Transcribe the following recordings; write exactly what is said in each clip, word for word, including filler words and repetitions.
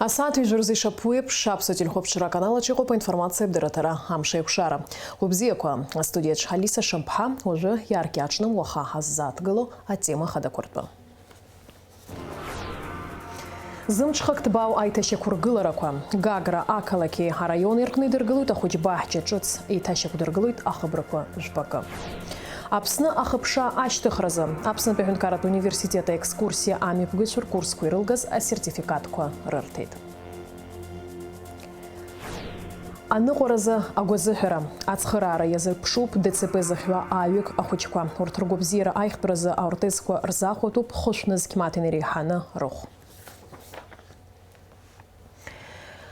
Асааҭ ҩажәа рзы ишаԥу еиԥш, Аԥсуа телехәаԥшра аканал аҿы иҟоуп аинформациатә дырраҭара Амш еиқәшара. Гәабзиақәа, астудиаҿ Алиса Шамԥҳа, уажәы иаркьаҿны уаха ҳаззааҭгыло атема хадақәа ртәы. Зымҽхак ҭбаау аиҭашьақәыргыларақәа. Гагра ақалақьи араиони рҟны идыргылоит ахәыҷбаҳча ҿыц еиҭашьақәдыргылоит ахыбрақәа жәпакы. Аԥсны ахыԥша ашьҭыхразы Аԥснытәи аҳәынҭқарратә университет аекскурсиа амҩаԥгаҩцәа ркурсқәа ирылгаз асертификатқәа рырҭеит. Аныҟәаразы агәазыҳәара, ацхыраара иазырԥшуп ДЦП зыхьуа ааҩык ахәыҷқәа. Урҭ ргәабзиара аихтәразы аортезқәа рзахәатәуп хышә нызқь маҭ инареиҳаны рыхә.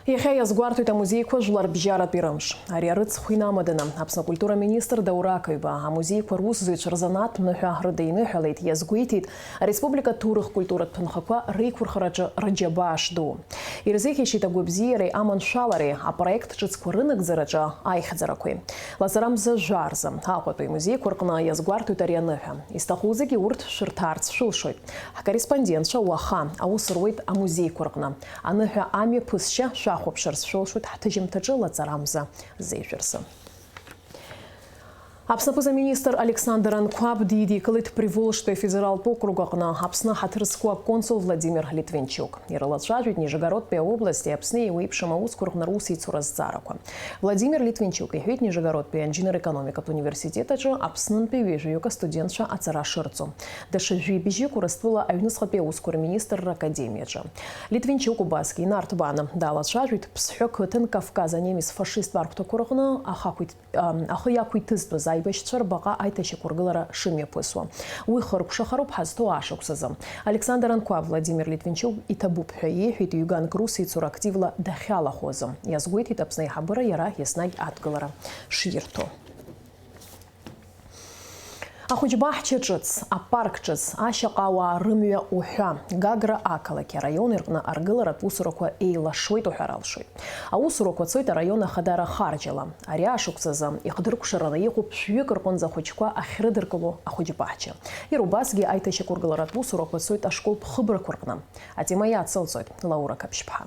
Иахьа иазгәарҭоит амузеиқәа жәларбжьаратәи рымш. Ари арыцхә инамаданы, Аԥсны акультура министр Даур Ақаҩба амузеиқәа русзуҩцәа рзанааҭтә ныҳәа рыдиныҳәалеит, иазгәеиҭеит ареспублика аҭоурых-культуратә ҭынхақәа реиқәырхараҿы рџьабаа шдуу. Ирзеиӷьеишьеит агәабзиареи аманшәалареи апроект ҿыцқәа рынагӡараҿы аихьӡарақәеи. Лаҵарамза жәаа рзы Аҟәатәи амузеиқәа рҟны иазгәарҭоит ари аныҳәа. Изҭаху зегьы урҭ шәырҭаарц шәылшоит. Ҳкорреспондентцәа уаха аус руеит амузеиқәа рҟны. Аныҳәа амҩаԥысшьа шәахәаԥшырц шәылшоит ҳҭыжьымҭаҿы лаҵарамза зеижә рзы. Аԥсны аԥыза-министр Александр Анқәаб дидикылеит Приволжтәи афедералтә округ аҟны Аԥсны ҳаҭыр зқәу аконсул Владимир Литвинчук. Ирылацәажәеит Нижегородтәи аобласти Аԥсни еиуеиԥшым аусқәа рҟны русеицура азҵаарақәа. Владимир Литвинчук иҳәеит Нижегородтәи аинженер-економикатә университет аҿы Аԥснынтәи ҩажәаҩык астудентцәа аҵара шырҵо. Даҽа жәибжьык Урыстәыла аҩныҵҟатәи аусқәа рминистрра академиаҿы. Литвинчук убасгьы инарҭбааны далацәажәеит Ԥсҳәы қыҭан Кавказ анемец фашисттә архәҭақәа рҟны ахақәиҭ-, ам, ахы иақәиҭызтәыз аибашьцәа рбаҟа аиҭашьақәыргылара шымҩаԥысуа. Уи хыркәшахароуп ҳазҭоу ашықәс азы. Александр Анқәаб Владимир Литвинчук иҭабуп ҳәа иеиҳәеит ҩганк русеицура активла дахьалахәу азы. Иазгәеиҭеит Аԥсны аиҳабыра иара еснагь адгылара ширҭо. Ахәыҷбаҳча ҿыц, апарк ҿыц, ашьаҟауаа рымҩа уҳәа, Гагра ақалақь араион ирҟны аргыларатә усурақәа еилашуеит уҳәар алшоит. Аусурақәа цоит араион ахадара харџьала. Ари ашықәс азы ихдыркәшараны иҟоуп шәҩык рҟынӡа ахәыҷқәа ахьрыдыркыло ахәыҷбаҳча. Иара убасгьы аиҭашьақәыргыларатә усурақәа цоит ашкол ԥхыбрақәа рҟны. Атема иацылҵоит Лаура Қаԥшьԥҳа.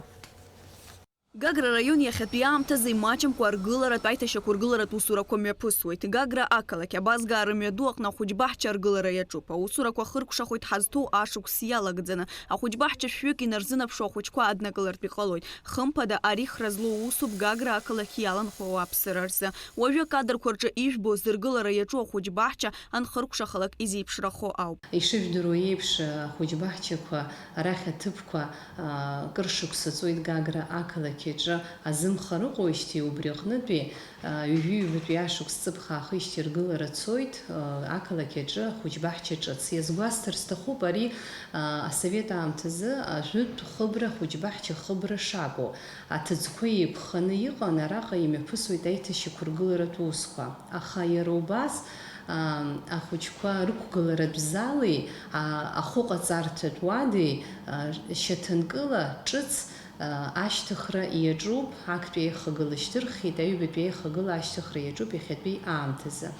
Гагра араион иахьатәи аамҭазы имаҷымкәа аргыларатә аиҭашьақәыргыларатә усурақәа мҩаԥысуеит. Гагра ақалақь абазгаа рымҩаду аҟны ахәыҷбаҳча аргылара иаҿуп. Аусурақәа хыркәшахоит ҳазҭоу ашықәс иалагӡаны. Ахәыҷбаҳча шәҩык инарзынаԥшуа ахәыҷқәа аднакылартә иҟалоит. Хымԥада, арихра злоу усуп Гагра ақалақь иаланхо ауааԥсыра рзы. Уажәы акадрқәа рҿы ижәбо зыргылара иаҿу ахәыҷбаҳча анхыркәшахалак изеиԥшрахо ауп. Ишыжәдыруа еиԥш, ахәыҷбаҳчақәа арахь аҭыԥқәа, аа, кыр шықәса ҵуеит Гагра ақалақь аҿы азымха рыҟоижьҭеи убри аҟнытәи, аа, ҩажәи ҩбатәи ашықәс ҵыԥх аахижьҭеи ргылара цоит, аа, ақалақь аҿы ахәыҷбаҳча ҿыц. Иазгәасҭар сҭахуп ари, аа, асовет аамҭазы ажәытә хыбра, ахәыҷбаҳча хыбра шакәу. Аҭыӡқәа еиқәханы иҟан, араҟа имҩаԥысуеит аиҭашьақәыргыларатә усқәа. Аха иара убас, аа, ахәыҷқәа рықәгыларатә зали, аа, ахәыҟаҵарҭатә уади, аа, шьаҭанкыла ҿыц, аа, ашьҭыхра иаҿуп, актәи аихагыла шьҭырхит, аҩбатәи аихагыла ашьҭыхра иаҿуп иахьатәи аамҭазы.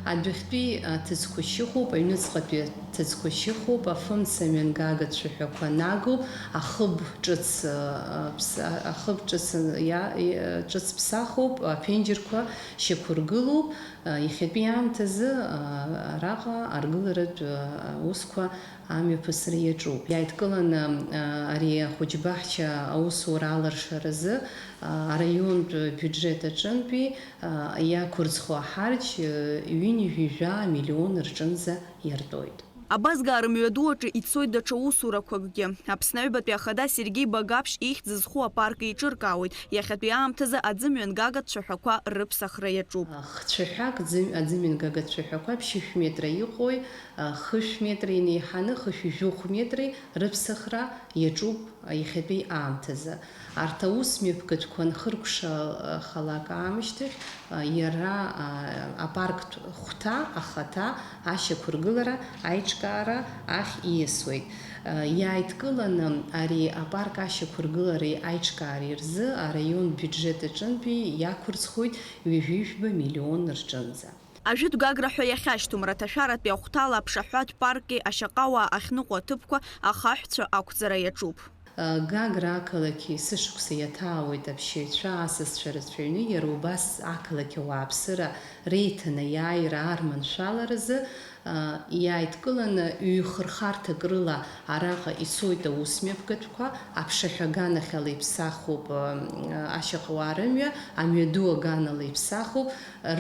Адәахьтәи аҭыӡқәа шьыхуп, аҩныҵҟатәи аҭыӡқәа шьыхуп, афымца мҩангага цәаҳәақәа нагоуп, ахыб ҿыц, аа, ԥс-, ахыб ҿыц иа-, и-, ҿыц ԥсахуп, аԥенџьырқәа шьақәыргылоуп. Иахьатәи аамҭазы, араҟа аргыларатә, аусқәа амҩаԥысра иаҿуп. Иааидкыланы, ари ахәыҷбаҳча аусура алыршаразы, араионтә биуџьет аҿынтәи, иақәырӡхо аҳарџь, ҩынҩажәи жәаа миллион рҿынӡа иартәоит. Абазгаа рымҩаду аҿы ицоит даҽа усурақәакгьы. Аԥсны Аҩбатәи Ахада Сергеи Багаԥшь ихьӡ зху апарк еиҿыркаауеит. Иахьатәи аамҭазы аӡымҩангагатә цәаҳәақәа рыԥсахра иаҿуп. Хцәаҳәак ӡы-, аӡымҩангагатә цәаҳәақәа ԥшьышә метра иҟои, хышә метра инеиҳаны хышәи жәохә метреи рыԥсахра иаҿуп иахьатәи аамҭазы. Арҭ аус мҩаԥгатәқәа анхыркәшахалак аамышьҭахь, иара апарктә хәҭа ахаҭа ашьақәыргылара аиҿкаара ахь ииасуеит. Иааидкыланы ари апарк ашьақәыргылареи аиҿкаареи рзы араион биуџьет аҿынтәи иақәырӡхоит ҩажәи жәба миллион рҿынӡа. Ажәытә Гагра ҳәа иахьашьҭоу мраҭашәаратәи ахәҭала аԥшаҳәатә парки ашьаҟауаа ахьныҟәо аҭыԥқәа ахаҳәцәа ақәҵара иаҿуп. Гагра ақалақь есышықәса иаҭаауеит аԥсшьаҩцәа, асасцәа рацәаҩны, иара убас ақалақь ауааԥсыра реиҭанеиааира арманшәаларазы, иааидкыланы ҩ-хырхарҭак рыла араҟа ицоит аусмҩаԥгатәқәа, аԥшаҳәа аганахьала иԥсахуп ашьаҟауаа рымҩа, амҩаду аганала иԥсахуп,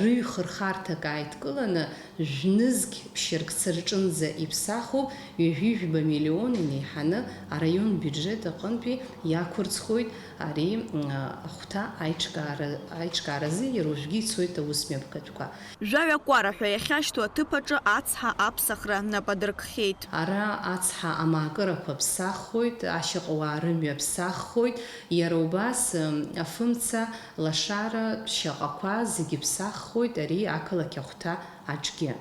рыҩ-хырхарҭак ааидкыланы, Жәнызқь ԥшьыркца рҿынӡа иԥсахуп, ҩажәи жәба миллион инеиҳаны араион биуџьет аҟынтәи иақәырӡхоит ари, м, ахәҭа аиҿкаара, аиҿкааразы иара уажәгьы ицоит аусмҩаԥгатәқәа. Жәаҩа кәара ҳәа иахьашьҭоу аҭыԥ аҿы ацҳа аԥсахра нап адыркхьеит. Ара ацҳа амаакырақәа ԥсаххоит, ашьаҟауаа рымҩа ԥсаххоит, иара убас, м, афымца лашара шьаҟақәа зегьы ԥсаххоит ари ақалақь ахәҭа аҿгьы.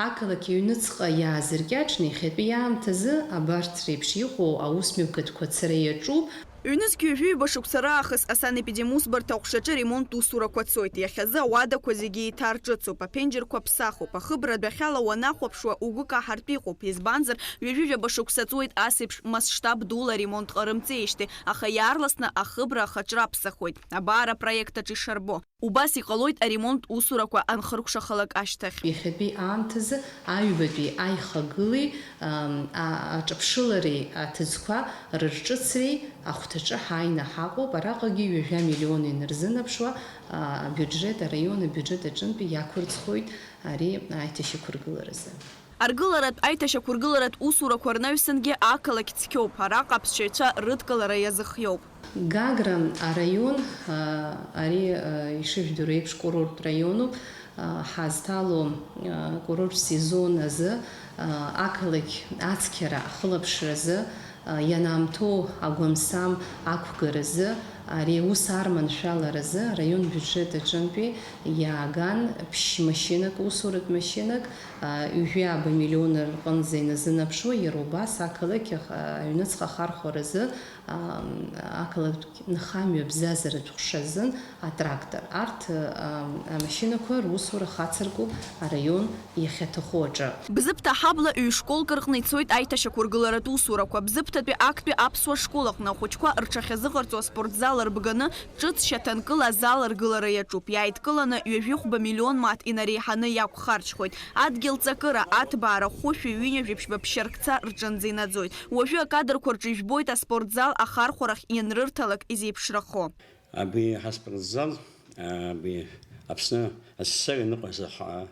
Ақалақь аҩныҵҟа иаазыркьаҿны иахьатәи аамҭазы абарҭ реиԥш иҟоу аусмҩаԥгатәқәа ацара иаҿуп. Ҩнызқь ҩажәи ҩба шықәса раахыс асанепидемусбарҭа аҟәшаҿы аремонт усурақәа цоит. Иахьазы ауадақәа зегьы еиҭарҿыцуп, аԥенџьырқәа ԥсахуп. Ахыбра адәахьала уанахәаԥшуа угәы каҳартә иҟоуп, избанзар, ҩажәи жәаба шықәса ҵуеит ас еиԥш масштаб дула аремонт ҟарымҵеижьҭеи, аха иаарласны ахыбра ахаҿра аԥсахуеит, абар апроект аҿы ишарбо. Убас иҟалоит аремонт усурақәа анхыркәшахалак ашьҭахь. Иахьатәи аамҭазы аҩбатәи аихагылеи, ам, а-, аҿаԥшылареи аҭыӡқәа рырҿыцреи ахәҭаҿы ҳааины ҳаҟоуп. Араҟагьы ҩажәа миллион инарзынаԥшуа, а, абиуџьет, араион абиуџьет аҿынтәи иақәырӡхоит ари аиҭашьақәыргыларазы. Аргыларатә аиҭашьақәыргыларатә усурақәа рнаҩсангьы ақалақь цқьоуп, араҟа аԥсшьаҩцәа рыдкылара иазыхиоуп. Гагра араион, а, ари, а, ишыжәдыруа еиԥш, курорттә раионуп, а, ҳазҭало, а, курорттә сезон азы, а, ақалақь ацқьара ахылаԥшразы, а, ианаамҭоу агәамсам ақәгаразы, ари аус арманшәаларазы араион биуџьет аҿынтәи иааган ԥшь-, машьынак, усуратә машьынак, а, ҩажәи ааба миллион рҟынӡа иназынаԥшуа, иара убас ақалақь ах-, аҩныҵҟа ахархәаразы, ам, ақалақь нхамҩа бзазаратә ҟәша азын атрактор. Арҭ, ам, амашьынақәа русура хацыркуп араион иахьаҭаху аҿы. Бзыԥҭа аҳабла ҩ-школк рҟны ицоит аиҭашьақәыргыларатә усурақәа. Бзыԥҭатәи актәи аԥсуа школ аҟны ахәыҷқәа рҽахьазыҟарҵо аспортзал рбганы ҿыц шьаҭанкыла азал аргылара иаҿуп. Иааидкыланы ҩажәихәба миллион мааҭ инареиҳаны иақәхарџьхоит. Адгьыл ҵакыра, аҭбаара хәышәи ҩынҩажәи ԥшьба ԥшьаркца рҿынӡа инаӡоит. Уажәы акадрқәа рҿы ижәбоит аспортзал ахархәарахь ианрырҭалак изеиԥшрахо. Абри ҳаспортзал, абри Аԥсны АССР иныҟәаз аха-,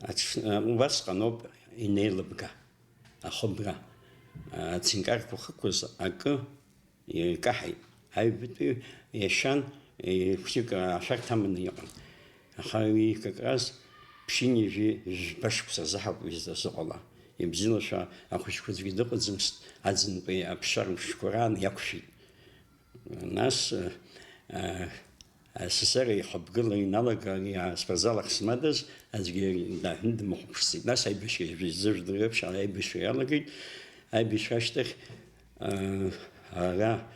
аҽ-, убасҟаноуп инеилыбга, ахыбра, ацинкарқәа хықәыз акы икаҳаит. Аҩбатәи иашьан, е, хәыҷык ашәарҭа аманы иҟан. Аха уи как раз ԥшьынҩажәи жәба шықәса азы ҳауп изазыҟала. Ибзиалашәа ахәыҷқәа аӡәгьы дыҟаӡамызт, аӡынтәи аԥсшьара мшқәа раан иақәшәеит. Нас, э, э, СССР ихыбгыла иналаган, ари аспортзал ахь смадаз, аӡәгьы дааҳәны дымхәаԥшӡеит. Нас аибашьра, изыжәдыруа еиԥш, аибашьра иалагеит. Аибашьра ашьҭахь, э, ара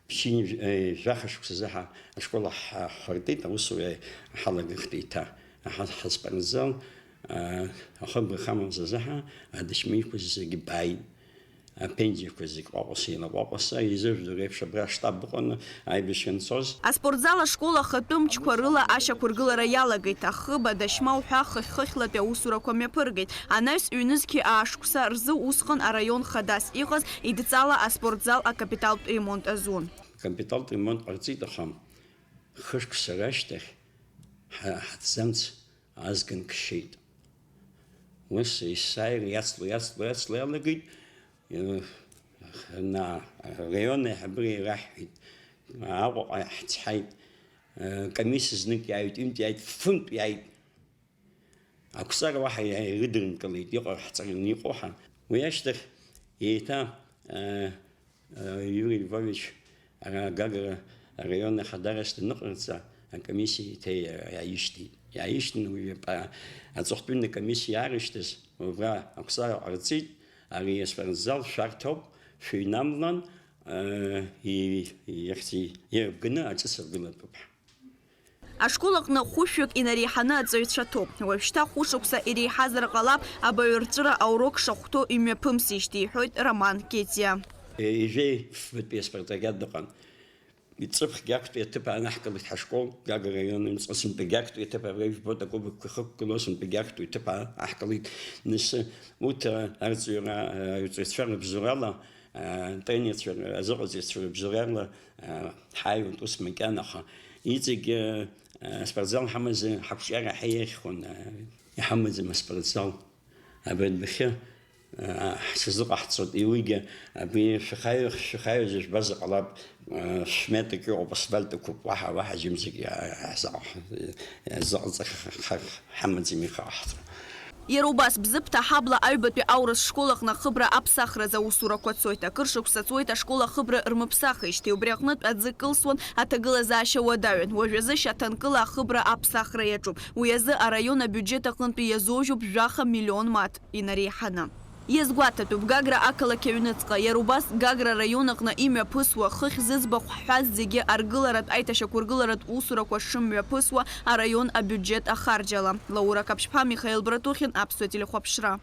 ԥшьынҩажәи жәаха шықәсазы ҳа-, ашкол ҳ-, ҳхыртит, аусура ҳалагахт еиҭа. Ҳа-, ҳаспортзал, э, ахыбра хамамзазы ҳа, адашьмеиқәа зегьы бааит. Аԥенџьырқәа зегь ҟәаҟәаса, еилаҟәаҟәаса, изыжәдыруа еиԥш, абра аштаб ыҟаны аибашьра анцоз. Аспортзал ашкол ахатәы мчқәа рыла ашьақәыргылара иалагеит, ахыб, адашьма уҳәа хыхь-хыхьлатәи аусурақәа мҩаԥыргеит. Анаҩс ҩнызқьи аашықәса рзы усҟан араион хадас иҟаз идҵала аспортзал акапиталтә ремонт азун. Акапиталтә ремонт ҟарҵеит, аха хышықәса рышьҭахь ҳа-, ҳаҭӡамц азганк шьеит. Ус есааира иацло, иацло, иацло иалагеит. Э, на, араион аиҳабыра ираҳҳәеит, Аҟәаҟа ҳцҳаит, э, комиссиа знык иааҩит, ҩынтә иааит, фынтә иааит. Ақәҵара уаҳа иа-, ирыдыркылеит, иҟоу ҳҵараны иҟоу ҳа. Уи ашьҭахь еиҭа, э, Юрий Львович ара Гагра араион ахадарас даныҟарҵа, акомиссиа еиҭа иа-, иааишьҭит. Иааишьҭны уи ап-, аҵыхәтәантәи акомиссиа иаарышьҭыз, убра ақәҵара ҟарҵеит, ари аспортзал шәарҭоуп, шәыҩнамлан, э, и-, иахьӡ-, ирбганы аҿыц ргылатәуп ҳәа. Ашкол аҟны хәышәҩык инареиҳаны аҵаҩцәа ҭоуп. Уажәшьҭа хәышықәса иреиҳазар ҟалап, абаҩрҵәыра аурок шахәҭоу имҩаԥымсижьҭеи, иҳәоит Роман Кетиа. Ҩажәи фбатәи аспартакиада ыҟан. Ҵыԥхгьы актәи аҭыԥ анаҳкылеит ҳашкол, Гагра араион аҩныҵҟа сынтәагьы актәи аҭыԥ абра ижәбоит акубокқәа ихықәгылоу сынтәагьы актәи аҭыԥ ааҳкылеит. Нас урҭ арҵаҩра, арҵаҩцәа рыбзоурала, атренерцәа, азыҟаҵаҩцәа рыбзоурала ҳааиуеит ус макьана, аха иҵегь аспортзал ҳамазар ҳақәҿиара ҳәа иахьхон, иҳамаӡам аспортзал. Абри адәахьы, аа, ҳҽазыҟаҳҵоит, уигьы абри шәахаҩ-, шәахаҩазар жәбазар ҟалап, аа, шәметрк иҟоуп, асфальт ықәуп, уаҳа, уаҳа џьымзаргьы, аа, ҳзаҟ-, ҳзаҟаҵах-, ҳамаӡам иҟаҳҵо. Иара убас, Бзыԥҭа аҳабла аҩбатәи аурыс школ аҟны ахыбра аԥсахразы аусурақәа цоит. Акыр шықәса ҵуеит ашкол ахыбра рмыԥсахижьҭеи, убри аҟнытә аӡы кылсуан, аҭагылазаашьа уадаҩын. Уажәазы шьаҭанкыла ахыбра аԥсахра иаҿуп. Уи азы араион абиуџьет аҟынтәи иазоужьуп жәаха миллион мааҭ инареиҳаны. Иазгәаҭатәуп, Гагра ақалақь аҩныҵҟа, иара убас Гагра араион аҟны имҩаԥысуа, хыхь зыӡбахә ҳҳәаз зегьы аргыларатә аиҭашьақәыргыларатә усурақәа шымҩаԥысуа араион абиуџьет ахарџьала. Лаура Қаԥшьԥҳа, Михаил Братухин, Аԥсуа телехәаԥшра.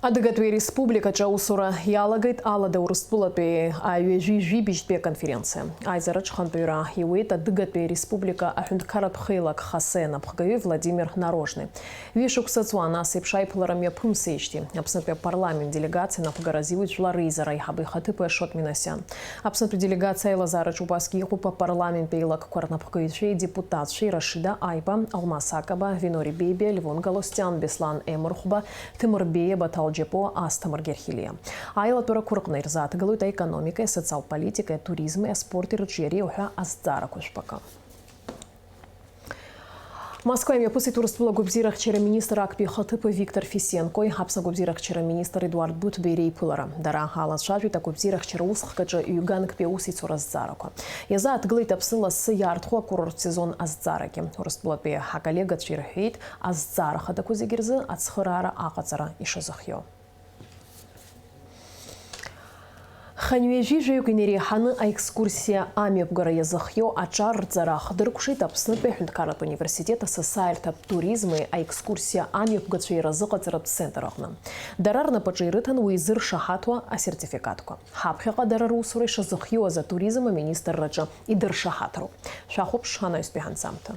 Адыгатәи Республикаҿы аусура иалагеит Алада Урыстәылатәи аҩажәи жәибжьтәи аконференциа. Аизараҿы хантәаҩра иуеит Адыгатәи Республика аҳәынҭқарратә хеилак Хасеи анапхгаҩи Владимир Нарожни. Ҩышықәса ҵуан ас еиԥш аиԥылара мҩаԥымсижьҭеи. Аԥснытәи апарламент делегациа анапхгара азиуит Жәлар реизара аиҳабы ихаҭыԥуаҩ Ашот Минасиан. Аԥснытәи делегациа аилазаараҿы убасгьы иҟоуп апарламенттә еилакқәа рнапхгаҩцәеи адепутатцәеи Рашида Аиба, Алмас Акаба, Винори Бебиа, Левон Галустиан, Беслан Емырхәба, Ҭемыр Беиа, Баҭал Џьапуа, Асҭамыр Герхелиа. Аилатәарақәа рыҟны ирзааҭгылоит аекономикеи, асоциал-политикеи, атуризми, аспорти рыҿиареи уҳәа азҵаарақәа жәпакы. Москва имҩаԥысит Урыстәыла агәабзиарахьчара министр актәи ихаҭыԥуаҩ Виктор Фисенкои Аԥсны агәабзиарахьчара министр Едуард Буҭбеи реиԥылара. Дара алацәажәеит агәабзиарахьчара усхкаҿы ҩганктәи аусеицура азҵаарақәа. Иазааҭгылеит Аԥсны лассы иаартхо акурорттә сезон азҵаарагьы. Урыстәылатәи ҳаколлегацәа ирҳәеит, азҵаара хадақәа зегьы рзы ацхыраара аҟаҵара ишазыхиоу. Хынҩажәи жәаҩык инареиҳаны аекскурсиа амҩаԥгара иазыхиоу аҿар рҵара ахдыркәшеит Аԥснытәи аҳәынҭқарратә университет асасааирҭатә туризми аекскурсиа амҩаԥгацәеи разыҟаҵаратә центр аҟны. Дара рнапаҿы ирыҭан уи зыршаҳаҭуа асертификатқәа. Ҳаԥхьаҟа дара русура ишазыхиоуаз атуризм аминистрраҿы идыршаҳаҭроуп. Шәахәаԥш анаҩстәи ҳанҵамҭа.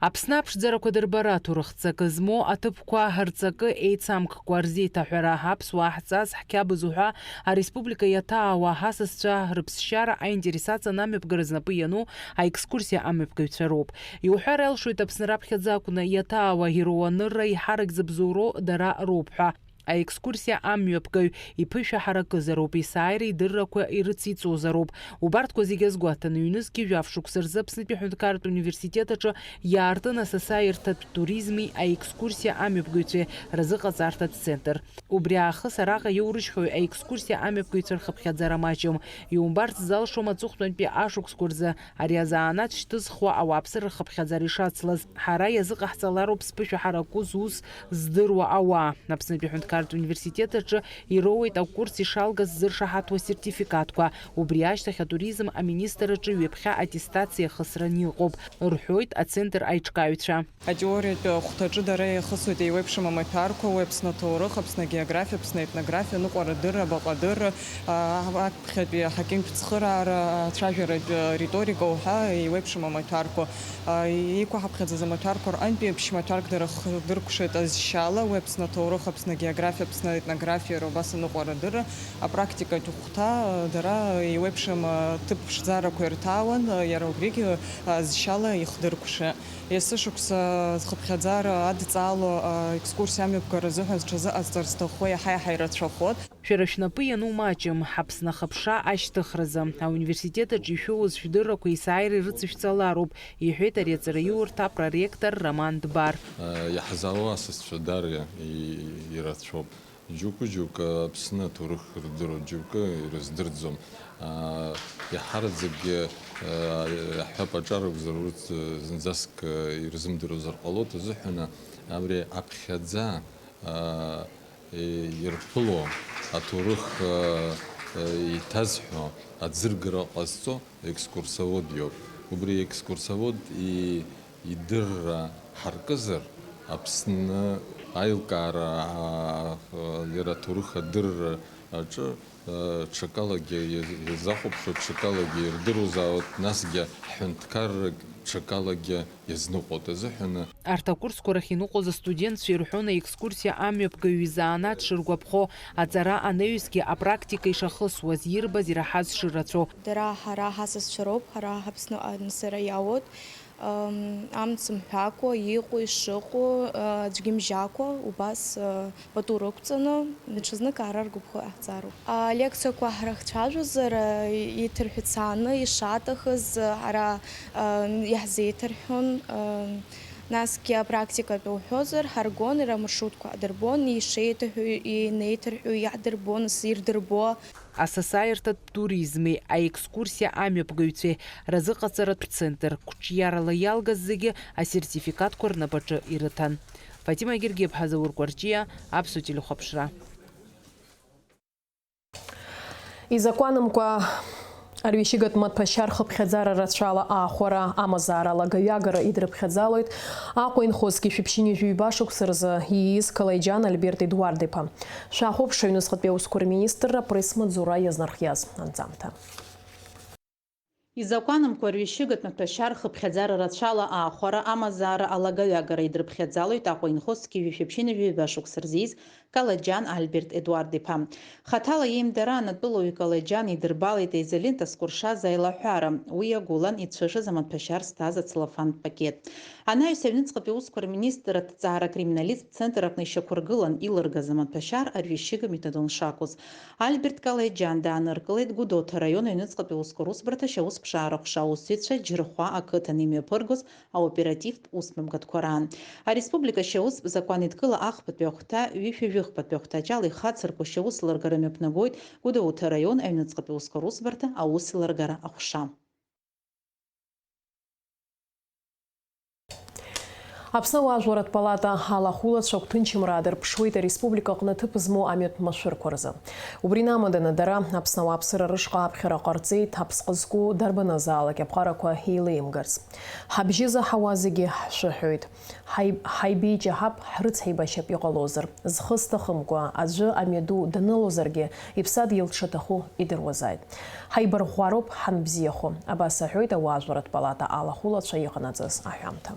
Аԥсны аԥшӡарақәа дырбара, аҭоурых ҵакы змоу аҭыԥқәа рҵакы еицамккәа рзеиҭаҳәара, аԥсуаа ҳҵас, ҳқьабз уҳәа ареспублика иаҭаауа ҳасасцәа рыԥсшьара аинтерес аҵан амҩаԥгара знапы иану аекскурсиа амҩаԥгаҩцәа роуп. Иуҳәар алшоит, Аԥсны раԥхьаӡа акәны иаҭаауа ироуа анырра еиҳарак зыбзоуроу дара роуп ҳәа. Аекскурсиа амҩаԥгаҩ иԥышәа ҳаракызароуп, есааира идыррақәа ирыциҵозароуп. Убарҭқәа зегьы азгәаҭаны, ҩнызқьи жәаф шықәса рзы Аԥснытәи аҳәынҭқарратә университет аҿы иаартын асасааирҭатә туризми аекскурсиа амҩаԥгаҩцәеи разыҟаҵарҭатә центр. Убри аахыс араҟа иоурыжьхьоу аекскурсиа амҩаԥгаҩцәа рхыԥхьаӡара маҷым. Иумбарц залшом аҵыхәтәантәи ашықәсқәа рзы ари азанааҭ шьҭызхуа ауааԥсыра рхыԥхьаӡара ишацлаз. Ҳара иазыҟаҳҵалароуп зԥышәа ҳараку зус здыруа ауаа. Аԥснытәи аҳәынҭқарратә университет аҿы ироуеит акурс ишалгаз ззыршаҳаҭуа асертификатқәа. Убри ашьҭахь атуризм аминистр аҿы ҩаԥхьа аттестациа ахысран иҟоуп, рҳәоит ацентр аиҿкааҩцәа. Атеориатә ахәҭаҿы дара еихысуеит еиуеиԥшым амаҭәарқәа, уи Аԥсны аҭоурых, Аԥсны агеографиа, Аԥсны аетнографиа, аныҟәаратә дырра, абаҟа дырра, а, аԥхьатәи аҳақьымтә цхыраара, ацәажәаратә риторика уҳәа еиуеиԥшым амаҭәарқәа. А, иқәаҳаԥхьаӡаз амаҭәарқәа рҟынтәи ԥшьмаҭәарк дара хдыркәшеит азшьала, уи Аԥсны аҭоурых, Аԥсны агеографиа, Аԥсны аетнографиа, иара убас аныҟәара адырра, апрактикатә хәҭа, а, дара еиуеиԥшым, а, ҭыԥ ԥшӡарақәа ирҭаауан, а, иара убригь, а, зшьала ихдыркәшеит. Есышықәса зхыԥхьаӡара адҵаало, а, екскурсиа амҩаԥгара азыҳәан зҽазыҟазҵар зҭаху иаҳа-иаҳа ирацәахоит. Шәара шәнапы иану маҷым, Аԥсны ахыԥша ашьҭыхразы. Ауниверситет аҿы ишәоуз шәдыррақәа есааира ирыцышәҵалароуп, иҳәеит ари аҵараиурҭа апроректор Роман Дбар. Иаҳзаауа асасцәа даара и-, ирацәоуп. Џьоукы-џьоукы Аԥсны аҭоурых рдыруеит, џьоукы ирыздырӡом. Иаҳараӡакгьы, иаҳҳәап, аҿар акәзар, урҭ зынӡаск ирзымдыруазар ҟалоит азыҳәан, абри аԥхьаӡа ирԥыло аҭоурых еиҭазҳәо аӡыргара ҟазҵо екскурсовод иоуп. Убри аекскурсовод и-, идырра ҳаркызар, Аԥсны аилкаара, а, Аҭоурых адырра аҿы, э, ҽакалагьы иаз-, иазахәаԥшуа, ҽакалагьы ирдыруазаауеит, насгьы ҳҳәынҭқаррак ҽакалагьы иазныҟәоит азыҳәаны. Арҭ акурсқәа рахь иныҟәоз астудентцәа ирҳәон аекскурсиа амҩаԥгаҩ изанааҭ шыргәаԥхо, аҵара анаҩсгьы апрактика ишахысуаз, ирбаз, ираҳаз шырацәоу. Дара ҳара ҳасасцәа роуп, ҳара Аԥсныҟа нысара иаауеит. Ам, амц мҳәакәа, иҟоу, ишыҟоу, а, аӡәгьы мжьакәа, убас, а, пату рықәҵаны, даҽазнык ара ргәаԥхо иҟаҳҵароуп. Алекциақәа ҳрыхцәажәозар, а, иҭырҳәцааны ишаҭахыз, а, ҳара, а, иаҳзеиҭарҳәон, а, насгьы апрактикатә уҳәозар, ҳаргон, иара амаршрутқәа ҳдырбон, ишеиҭаҳәо, инеиҭарҳәо иаҳдырбон, ирдырбо. Асасааирҭатә туризми аекскурсиа амҩаԥгаҩцәеи разыҟаҵаратә центр қәҿиарала иалгаз зегьы асертификатқәа рнапаҿы ирыҭан. Фатима Гергиаԥҳа, Заур Кәарҷиа, Аԥсуа телехәаԥшра. Изакәанымкәа арҩашьыгатә маҭәашьар хыԥхьаӡара рацәала аахәара амазаара алагаҩагара идырԥхьаӡалоит Аҟәа инхозгьы шәаԥшьынҩажәи ҩба шықәса рзы ииз Калеиџьан Альберт Едуард-иԥа. Шәахәаԥш аҩныҵҟатәи аусқәа рминистрра апресс-маҵзура иазнархиаз анҵамҭа. Изакәанымкәа арҩашьыгатә маҭәашьар хыԥхьаӡара рацәала аахәара амазаара алагаҩагара идырԥхьаӡалоит Аҟәа инхозгьы шәаԥшьынҩажәи ҩба шықәса рзы ииз Калеиџьан Альберт Едуард-иԥа. Хаҭала иеимдараан атәылауаҩ Калеиџьан идырбалеит аизолента зкәыршаз аилаҳәара, уи иагәылан ицәышыз амаҭәашьар зҭаз ацеллофантә пакет. Анаҩс аҩныҵҟатәи аусқәа рминистр аҭҵаара акриминалисттә центр аҟны ишьақәыргылан илыргаз амаҭәашьар арҩашьыга метадон шакәыз. Альберт Калеиџьан дааныркылеит Гәдоуҭа араион аҩныҵҟатәи аусқәа русбарҭа ашьаусԥшаара ҟәша аусзуҩцәа Џьырхәа ақыҭан имҩаԥыргоз аоперативтә усмҩаԥгатәқәа раан. Ареспублика ашьаус закәан еидкыла ахԥатәи ахәҭа, ҩышәи жәыхԥатәи ахәҭаҷала ихацырку ашьаус лыргара мҩаԥнагоит Гәдоуҭа араион аҩныҵҟатәи аусқәа русбарҭа аус лыргара аҟәша. Аԥсны ауаажәларратә палата алахәылацәа агәҭынчымра аадырԥшуеит ареспублика аҟны ҭыԥ змоу амҩатә машәырқәа рзы. Убри инамаданы дара Аԥсны ауааԥсыра рышҟа аԥхьара ҟарҵеит, аԥсҟы зку дарбаназаалак аԥҟарақәа еилеимгарц. Ҳабжьы заҳауа зегьы ҳшәыҳәоит. Ҳаи-, ҳаибеиҷаҳап, ҳрыцҳаибашьап иҟалозар. Зхы зҭахымкәа, аӡәы амҩаду данылозаргьы, иԥсадгьыл дшаҭаху идыруазааит. Ҳаибарӷәӷәароуп ҳанбзиахо, абас аҳәоит ауаажәларратә палата алахәылацәа иҟанаҵаз аҳәамҭа.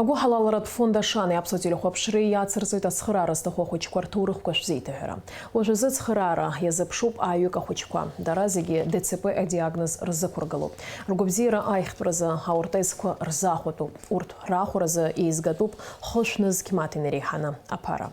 Агәыҳалалратә фонд Ашани Аԥсуа телехәаԥшреи иацырҵоит ацхыраара зҭаху ахәыҷқәа рҭоурыхқәа шәзеиҭаҳәара. Уажәазы ацхыраара иазыԥшуп ааҩык ахәыҷқәа. Дара зегьы Д Ц П адиагноз рзықәыргылоуп. Ргәабзиара аиӷьтәразы аортезқәа рзахәатәуп. Урҭ рахәаразы еизгатәуп хышә нызқь маҭ инареиҳаны аԥара.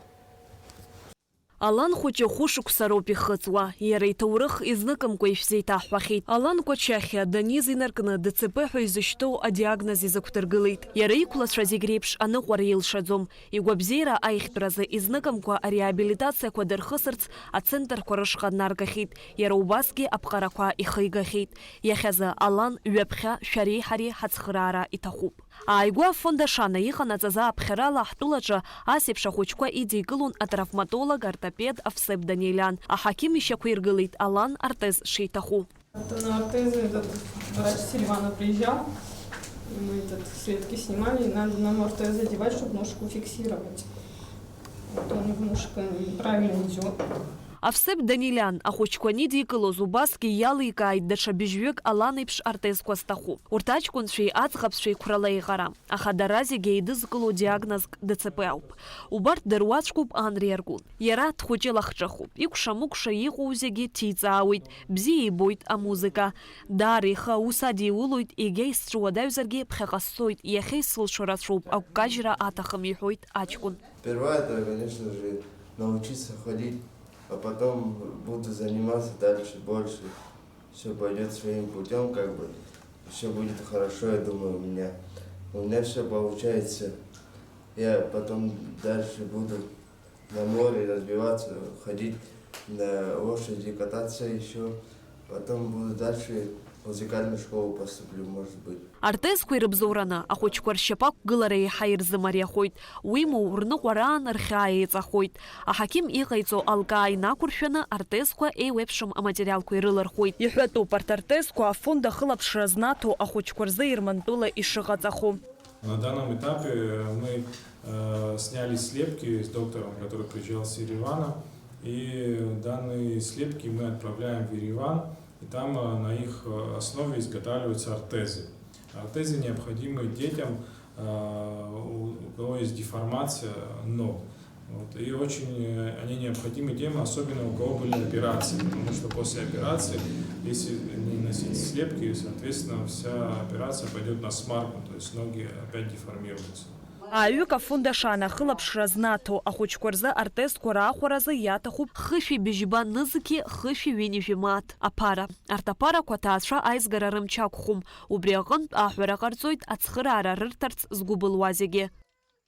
Алан хәыҷы хәышықәса роуп ихыҵуа, иара иҭоурых изныкымкәа ишәзеиҭаҳҳәахьеит. Алан Кәачахьиа даниз инаркны Д Ц П ҳәа изышьҭоу адиагноз изықәдыргылеит. Иара иқәлацәа зегь реиԥш аныҟәара илшаӡом. Игәабзиара аиӷьтәразы изныкымкәа ареабилитациақәа дырхысырц ацентрқәа рышҟа днаргахьеит, иара убасгьы аԥҟарақәа ихигахьеит. Иахьазы Алан ҩаԥхьа шәареи ҳареи ҳацхыраара иҭахуп. Ааигәа афонд Ашана иҟанаҵаз ааԥхьарала ҳтәылаҿы ас еиԥш ахәыҷқәа идикылон атравматолог, ортопед Овсеп Данелиан. Аҳақьым ишьақәиргылеит Алан ортез шиҭаху. Это на ортезы этот врач Селиванов приезжал. Мы этот слитки снимали, и надо нам ортез одевать, чтобы ножку фиксировать. А то у него ножка неправильно идёт. Овсеп Данелиан ахәыҷқәа анидикылоз убасгьы иаликааит даҽа быжьҩык Алан еиԥш ортезқәа зҭаху. Урҭ аҷкәынцәеи аӡӷабцәеи қәрала еиҟара. Аха дара зегьы еидызкыло диагнозк Д Ц П ауп. Убарҭ дыруаӡәкуп Анри Аргәын. Иара дхәыҷы лахҿыхуп. Икәша-мыкәша иҟоу зегьы ҭиҵаауеит, бзиа ибоит амузыка. Даара ихы аус адиулоит, егьа исцәуадаҩзаргьы ԥхьаҟа сцоит, иахьа исылшо рацәоуп, агәкажьра аҭахым, иҳәоит аҷкәын. Сперва это, конечно же, научиться ходить, а потом буду заниматься дальше, больше. Всё пойдёт своим путём, как бы, всё будет хорошо, я думаю, у меня. У меня всё получается. Я потом дальше буду на море развиваться, ходить на лошади, кататься ещё. Потом буду дальше в музыкальную школу поступлю, может быть. Ортезқәа ирыбзоураны ахәыҷқәа ршьапы ақәгылара еиҳа ирзымариахоит, уимоу, рныҟәараан рхьаа еиҵахоит. Аҳақьым иҟаиҵо алкаа инақәыршәаны ортезқәа еиуеиԥшым аматериалқәа ирылырхуеит. Иҳәатәуп, арҭ ортезқәа афонд ахылаԥшра знаҭо ахәыҷқәа рзы Ермантәыла ишыҟаҵахо. На данном этапе мы, э, Э, сняли слепки с доктором, который приезжал с Еревана. И данные слепки мы отправляем в Ереван. И там э, на их э, основе изготавливаются ортезы. Ортезы необходимы детям, э, у у кого есть деформация ног. Вот. И очень э, они необходимы тем, особенно у кого были операции, потому что после операции, если не носить слепки, соответственно, вся операция пойдет на смарку, то есть ноги опять деформируются. Ааҩык афонд Ашана ахылаԥшра знаҭо ахәыҷқәа рзы артезқәа раахәаразы иаҭахуп хышәи быжьба нызқьи хышәи ҩынҩажәи мааҭ аԥара. Арҭ аԥарақәа аҭаацәа аизгара рымч ақәхом. Убри аҟынтә аҳәара ҟарҵоит ацхыраара рырҭарц згәы былуа зегьы.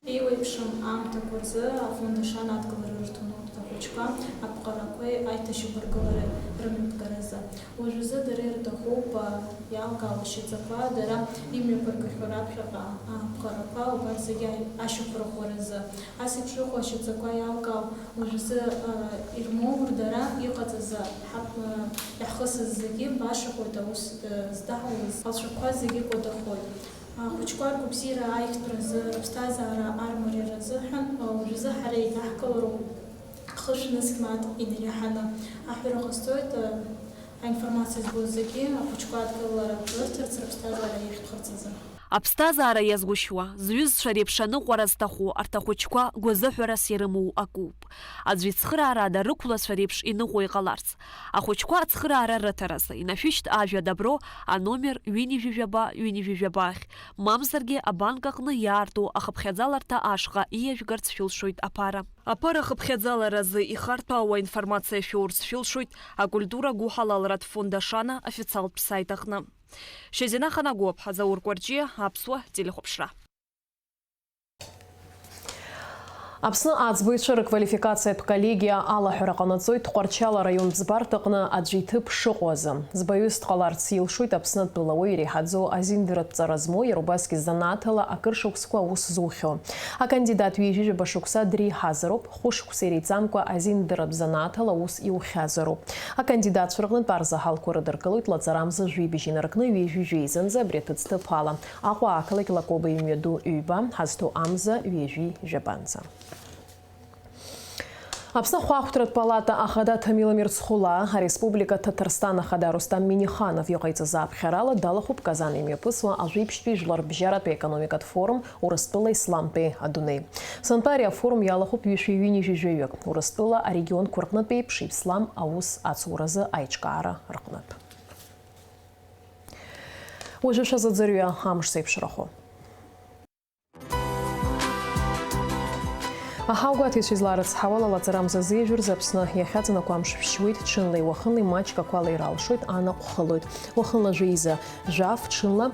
Еиуеиԥшым аамҭақәа рзы афонд Ашана адгылара рҭоноуп ахәыҷқәа аԥҟарақәеи аиҭашьақәыргылареи рымҩаԥгаразы. Уажәазы дара ирҭахуп, а, иалкаау ашьаҵақәа, дара имҩаԥыргахьоу раԥхьаҟа аԥҟарақәа, убарҭ зегьы аи-, ашьақәырӷәӷәаразы. Ас еиԥш иҟоу ашьаҵақәа иалкаау уажәазы, а, ирмоур, дара иҟаҵаз, а, ҳаԥ-, а, иаҳхысыз зегьы башахоит аус, а, здаҳауаз, ацәақәа зегьы кәадахоит. Ахәыҷқәа ргәабзиара аиӷьтәразы, рыԥсҭазаара армариара азыҳәан, а, уажәазы ҳара еидаҳкылароуп. Хышә нызқь мааҭ инареиҳаны аҳәара ҟасҵоит, аинформациа збоз зегьы ахәыҷқәа адгылара рырҭарц, рыԥсҭазаара иахьҭәхарц азы. Аԥсҭазаара иазгәышьуа, зҩызцәа реиԥш аныҟәара зҭаху арҭ ахәыҷқәа гәазыҳәарас ирымоу акоуп. Аӡәы ицхыраара ада рықәлацәа реиԥш иныҟәо иҟаларц. Ахәыҷқәа ацхыраара рыҭаразы инашәышьҭ ажәа Добро аномер ҩынҩажәи жәаба, ҩынҩажәи жәаба ахь, мамзаргьы абанк аҟны иаарту ахыԥхьаӡаларҭа ашҟа ииажәгарц шәылшоит аԥара. Аԥара ахыԥхьаӡаларазы ихарҭәаауа информациа шәоурц шәылшоит акультура гәыҳалалратә фонд Ашана официалтә сайт аҟны. Шьазина Ханагәаԥҳа, Заур Кәарҷиа, Аԥсуа телехәаԥшра. Аԥсны аӡбаҩцәа рыквалификациатә коллегиа алаҳәара ҟанаҵоит Тҟәарчал араион ӡбарҭаҟны аӡәы иҭыԥ шыҟоу азы. Ӡбаҩыс дҟаларц илшоит Аԥсны атәылауаҩ иреиҳаӡоу азиндаратә ҵара змоу, иара убасгьы занааҭала акыр шықәсқәа аус зухьоу. Акандидат ҩажәи жәаба шықәса дреиҳазароуп, хәышықәса иреиҵамкәа азиндаратә занааҭала аус иухьазароуп. Акандидатцәа рҟнытә арзаҳалқәа рыдыркылоит лаҵарамза жәибжь инаркны ҩажәи жәеизанӡа абри аҭыӡҭыԥ ала. Аҟәа ақалақь Лакоба имҩаду ҩба, ҳазҭоу амза ҩажәи жәабанӡа. Аԥсны ахәаахәҭратә палата ахада Ҭамила Мирцхәлаа, ареспублика Ҭаҭарсҭан ахада Рустам Миниханов иҟаиҵаз аԥхьарала далахәуп Казан имҩаԥысуа ажәеиԥшьтәи жәларбжьаратәи аекономикатә форум Урыстәыла исламтәи адунеи. Сынтәа ари афорум иалахәуп ҩышәи ҩынҩажәи жәаҩык, Урыстәыла арегионқәа рҟнытә еиԥш ислам аус ацуразы аиҿкаара рҟнытә. Уажәы шәазыӡырҩы амш зеиԥшрахо. Аҳаугәаҭаҩцәа изларыцҳауала, лаҵарамза зеижәырзы Аԥсны иахьаҵанакуа амш шәшьуеит, ҽынлеи уахынлеи маҷк ақәа леира алшоит, анаҟә хылоит. Уахынла жәеиза жәаф, ҽынла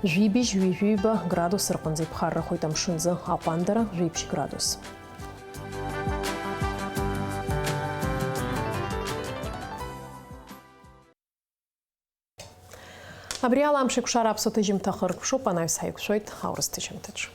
жәибжь, ҩажәиба градус рҟынӡа иԥхаррахоит амшынӡы, аҟәандара жәиԥшь градус. Абри ала амш еиқәшара аԥсуа ҭыжьымҭа хыркәшоуп, анаҩс ҳаиқәшәоит аурыс ҭыжьымҭаҿы.